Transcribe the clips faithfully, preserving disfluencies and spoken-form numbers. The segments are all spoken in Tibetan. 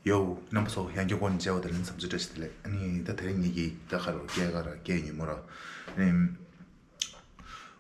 ཡོ། རྣམ་པ་ཚོ་ཡང་བསྐྱར་སྐུ་ལ་མཇལ་བ་དང་ལེན་བཟང་པོ་བཀྲ་ཤིས་བདེ་ལེགས། ཨ་ནི་ད་དེ་རིང་ངེད་ཀྱིས་ད་ག་རེ་རྒྱག་ག་རེ་རྒྱག་ཡིན་མོ་ར། ཨ་ནི་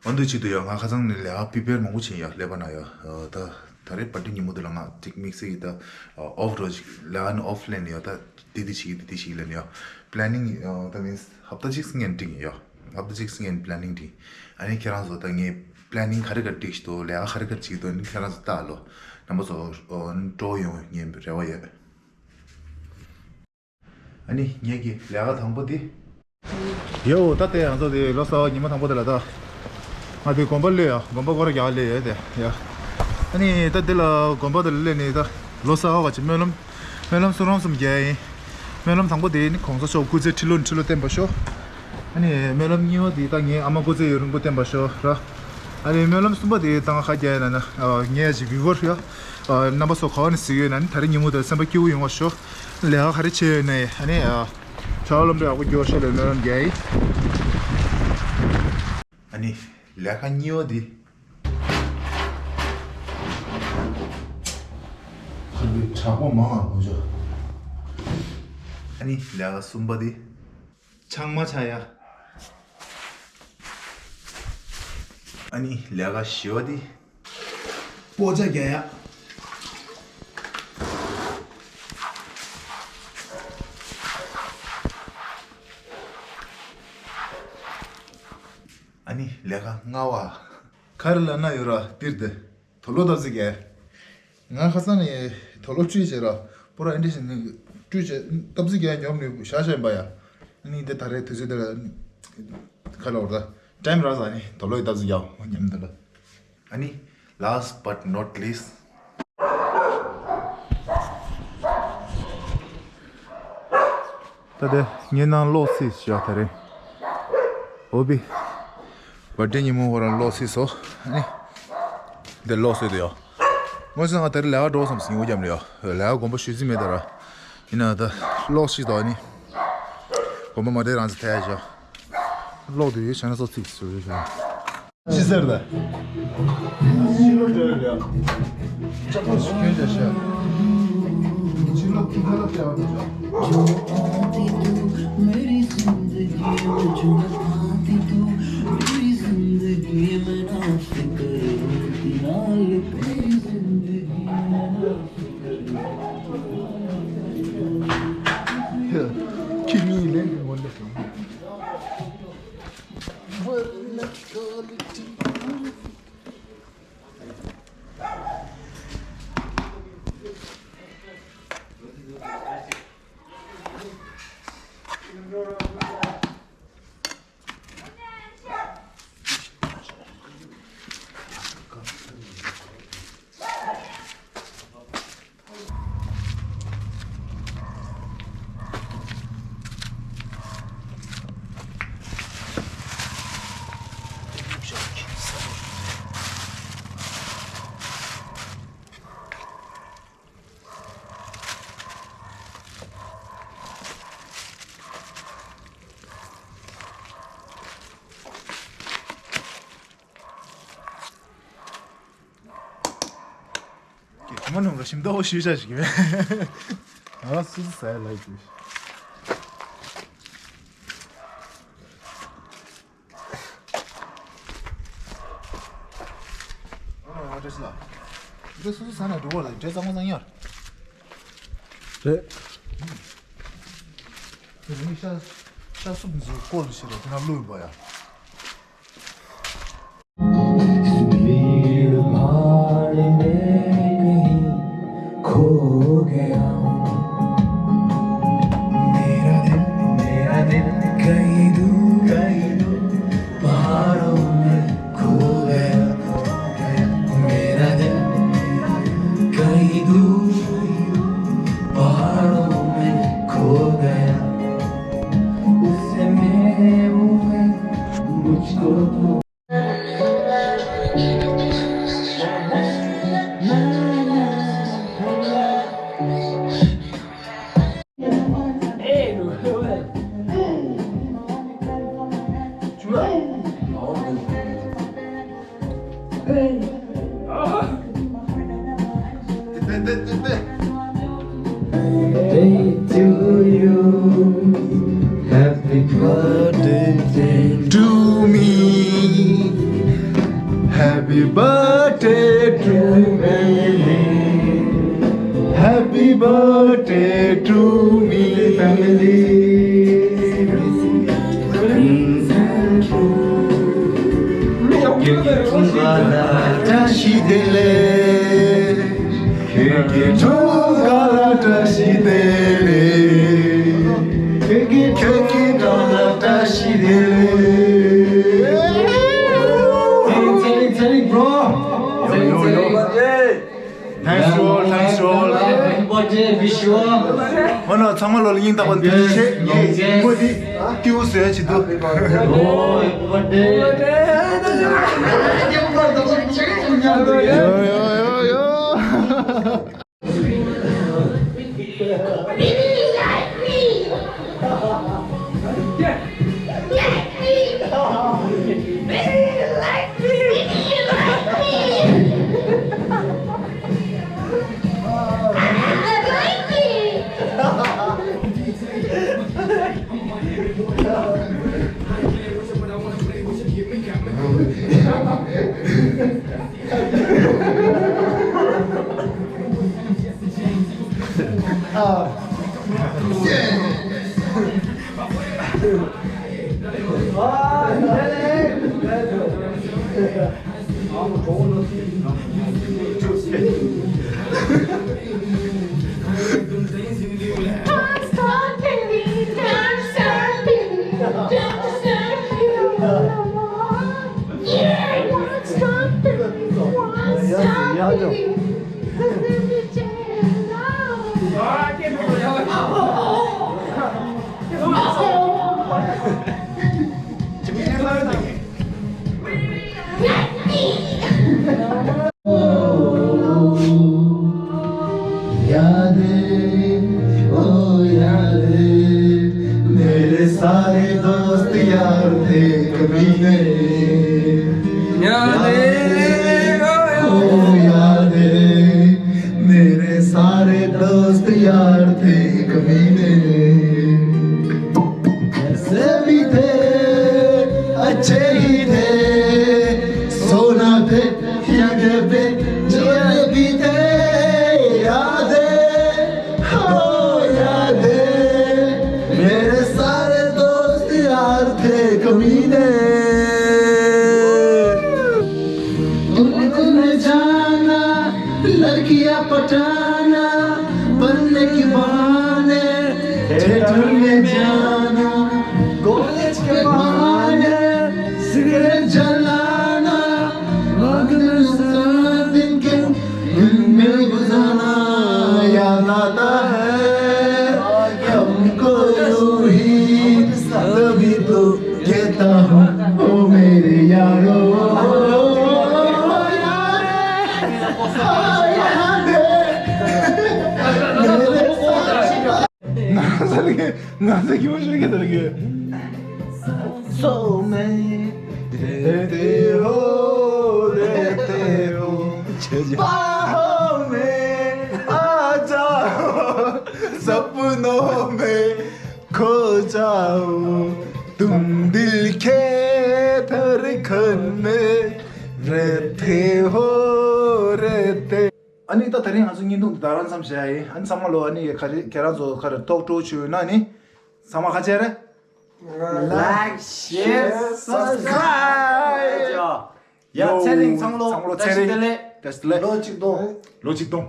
འོ་འདུག་ཅིག་ཏུ་ཡོད། ང་ཁ་སང་ནས་ལས་ཀ་པི་པེར་མང་པོ་བྱས་ཡོད་ཀླད་པ་ན་ཡོད། ད་ད་རེས་པར་ཊི་ཉིན་མོ་དེ་ལ་ང་ཅིག་དམིགས་བསལ་གྱི་ད་ཨོཕ་འགྲོ་ཅིག་ལས་ཀ་ནི་ཨོཕ་ལེན་ནས་ཡོད། ད་དེ་དེ་བྱེད་ཀྱི་དེ་དེ་བྱེད་ཀྱི་ལེན་ཡོད། པི་ལེ་ནིང་ད་མིན་ཧབ་ཏ་གཅིག་སྔོན་འགྲིག་ཡོད། ཧབ་ཏ་གཅིག་སྔོན་པི་ལེ་ནིང་འགྲིག་ཨ་ནི་ཁྱེད་རང་ཚོ་ད་ངས་པི་ལེ་ནིང་ག་རེ་ག་རེ་འགྲིག་ཤི་འདུག་ལས་ཀ་ག་རེ་ག་རེ་བྱེད་ཀྱི་འདུག་ཨ་ནི་ཁྱེད་རང་ཚོ་ལྟ་ལོ། རྣམ་པ་ཚོ་སྤྲོ་ཡོང་ངས་རེ་བ་ཡོད། ཨ་ནི་ངེད་ཀྱི་ལས་ཀ་དང་པོ་འདི། ཡོ། ད་ལྟའི་ང་ཚོ་དེ་ལོ་གསར་བ་ཉི་མ་དང་པོ་དེ་ལ་ད། ང་དེ་དགོན་པ་སླེབས་ཡ། དགོན་པ་སྐོར་ར་རྒྱག་སླེབས་ཡོད་དེ་ཡ། ཨ་ནི་ད་འདི་ལ་དགོན་པ་དེ་ལ་སླེབས་ནས་ད་ལོ་གསར་བ་ག་ཅིག་སྨོན་ལམ། སྨོན་ལམ་གསུང་རོམ་གསུམ་རྒྱག་ཡིན། སྨོན་ལམ་དང་པོ་དེ་ནི་གོང་ས་མཆོག་སྐུ་ཚེ་ཁྲི་ལོ་ཁྲི་ལོ་བརྟན་པར་ཤོག་ཨ་ནི་སྨོན་ལམ་གཉིས་པ་དེ་ད་ངའི་ཨ་མ་སྐུ་ཚེ་ཡུན་རིང་པོ་བརྟན་པར་ཤོག་ར། ཨ་ནི་སྨོན་ལམ་གསུམ་པ་དེ་ད་ང་ཁ་རྒྱག་ཡིན་ན་ན་ངའི་ཅིག་བི་ཝར་ཡ། རྣམ་པ་ཚོ་ག་བ་ནས་གཟིགས་ཡོད་ན་ནི་ད་རེས་ཉིན་མོ་དེ་སེམས་པ་སྐྱིད་པོ་ཡོང་བ་ཤོག་ལས་ཀ་ག་རེ་བྱས་ཡོད་ན་ཡང་ཨ་ནི་ཨ། ཆ་ལམ་པའི་ཨ་ཁུ་སྐྱོ་ཤོག་ལས་སྨོན་ལམ་རྒྱག་ཡིན། ཨ་ནི་ལས་ཀ་གཉིས་པ་འདི། ཁ་ལུས་དྲག་པོ་མང་ང་ངུ་ཆོག་ཨ་ནི་ལས་ཀ་གསུམ་པ་འདི། ཆང་མ་ཆ་ཡ། ཨ་ནི་ལས་ཀ་བཞི་བ་འདི། སྤོ་ཆ་རྒྱག་ཡ། ཨ་ནི་ལས་ཀ་ལྔ་བ། ག་རེ་ལབ་ན་ཡོད་ར་འདིར་འདི། དུག་ལོག་བཏབ་རྩིས་རྒྱག་ང་ཁ་སང་ནས་དུག་ལོག་བཀྲུས་བྱས་ར། པོ་ར་ཨེ་འདྲ་ཞིག་ནི་བཀྲུས་བྱས་བཏབ་རྩིས་རྒྱག་ཉོབ་ནས་བཞག་བཞག་ཡིན་པ་ཡ། ཨ་ནི་འདི་ད་རེས་དུས་ཚོད་འདི་ལ་ག་ལ་བར་ད་ཊའིམ་རག་ས་ནི་དུག་ལོག་བཏབ་རྩིས་རྒྱག་ཉམས་འདི་ལ། ཨ་ནི་last but not least། ད་ལྟ་ངའི་ནང་གློག་བསྲེས་བཞག་ད་རེས། འོ་བི། བར་ཌེ་ཉིན་མོ་ཁོ་རང་གློག་བསྲེས་སོ། ཨ་ནི། འདིར་གློག་བསྲེས་འདུག་ཡོ། དངོས་སུ་ང་ད་རེས་ལས་ཀ་འགྲོ་བསམ་སྲིད་ངོ་རྒྱབ་ལ་ཡོ། ལས་ཀ་དགོངས་པ་ཞུ་རྩིས་མེད་ད་ར། ཡིན་ན་ད་གློག་ཤིག་དོ་ཨ་ནི། དགོངས་པ་མ་བདེ་རང་ཚོ་ཐལ་ཡ་ཞོ། གློག་དུ་ཡོད་བྱས་ན་སོ་ཚིགས་སུ་ཡོད་བྱས། ཅི་ཟེར་ད། ཕྱི་ལོགས་འགྲོ་ཡོད་ཡ། ལྕགས་པོ་ཞིག་གྱོན་བྱས་ཤག་ཕྱི་ལོགས་ཐིག་ཁ་ལ་བྱས་པ་འདུག་ཤག་ཁྱེད་གཉིས་ལན་འདི་ངོ་འདི་སོང་། ཀྱེ་ཁོ་མ་ནུབ་ལ་ཞིམ་ཏོག་ཞུས་བྱ་ཞིག་མེད། ང་ལ་སུ་སུ་ཟ་ཡ་ལ་ཡོད། ཨ་ནི་ང་འདྲ་ཞིག་ལ། འདི་སུ་སུ་ཟ་ན་འགྲོ་བ་ལ་འདྲེ་གཙང་མ་གཙང་ཡར། རེད། དེ་རིང་ཤ་ཤ་སུབ་འཛུགས་སྐོར་ཞིག་རེད་དེ་ན་བླུགས་ཡོད་པ་ཡ། भीड़ भाड़ में कहीं खो गया हूँ। मेरा दिल, मेरा दिल कहीं दूर, कहीं दूर पहाड़ों में खो गया, खो गया। मेरा दिल कहीं दूर पहाड़ों में खो गया। उससे मिले हुए मुझको तो Birthday to you. Happy birthday to me. Happy birthday to me. Happy birthday to me. Family. ཁྱེད་ཀྱི་འཁྲུངས་སྐར་ལ་བཀྲ་ཤིས་བདེ་ལེགས། ཁྱེད་ཀྱི་འཁྲུངས་སྐར་ལ་བཀྲ་ཤིས་བདེ་ལེགས། ཁྱེད་ཀྱི་ཁྱེད་ཀྱི་འཁྲུངས་སྐར་ལ་བཀྲ་ཤིས་བདེ་ལེགས། ཚེ་རིང་ཚེ་རིང་ཚེ་རིང་བྲོ། ཚེ་རིང་ཚེ་རིང་བྲོ། Thanks to all, thanks to all. Happy birthday, wish you all. ཨོ་ནོ་ཚང་མ་ལོ་ལ་སྙིང་ཐག་པ་འདུག་ཆེ། ཡེ་མོ་དེ་ཏིའུ་ཟེར་ཅི་འདུག Oh, happy birthday. ཡོ་ཡོ་ཡོ་ཡོ། यादें, ओ यादें, मेरे सारे दोस्त यार थे कमीने। यादें, ओ यादें, मेरे सारे दोस्त यार थे कमीने। जैसे भी थे, अच्छे ही थे, सोना थे, हीरे थे, जवान भी थे। यादें, हो यादें, मेरे सारे दोस्त यार थे कमीने। उनको न जाना, लड़कियां पटाना, बनने के बहाने थिएटर में जाना, कॉलेज के बहाने सिगरेट जलाना, मगर सारा दिन के घुल मिल गुजारना याद आता है हमको यूं ही। तभी तो कहता हूँ, ओ मेरे यारो। ང་ཚ་ལ་ང་ཚ་གི་མ་ཤོད་གི་ད་ལ་གི། सो में रहते हो, रहते हो, बाहों में आ जाओ, सपनों में खो जाओ, तुम दिल के धड़कन में रहते हो, रहते ཨ་ནི་ད་དེ་རིང་ང་ཚོ་བརྙན་ཐུང་འདི་ད་རང་མཚམས་བཞག་ཡིན། ཨ་ནི་ཚང་མ་ལོ་ཨ་ནི་ག་རེ་ཁྱེད་རང་ཚོ་ག་རེ་ཏོག་ཏོག་བྱུང་ཡོད་ན་ནི་ཚང་མ་ཁ་ཆེ་རེད། Like, share, subscribe. ཡ་ཚེ་རིང་ཚང་མ་ལོ་ཚང་མ་ལོ་བཀྲ་ཤིས་བདེ་ལེགས། བཀྲ་ཤིས་བདེ་ལེགས། ལོ་གཅིག་སྟོང་། ལོ་གཅིག་སྟོང་།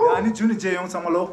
ཡ་ཨ་ནི་ཇུ་ནི་མཇལ་ཡོང་ཚང་མ་ལོ།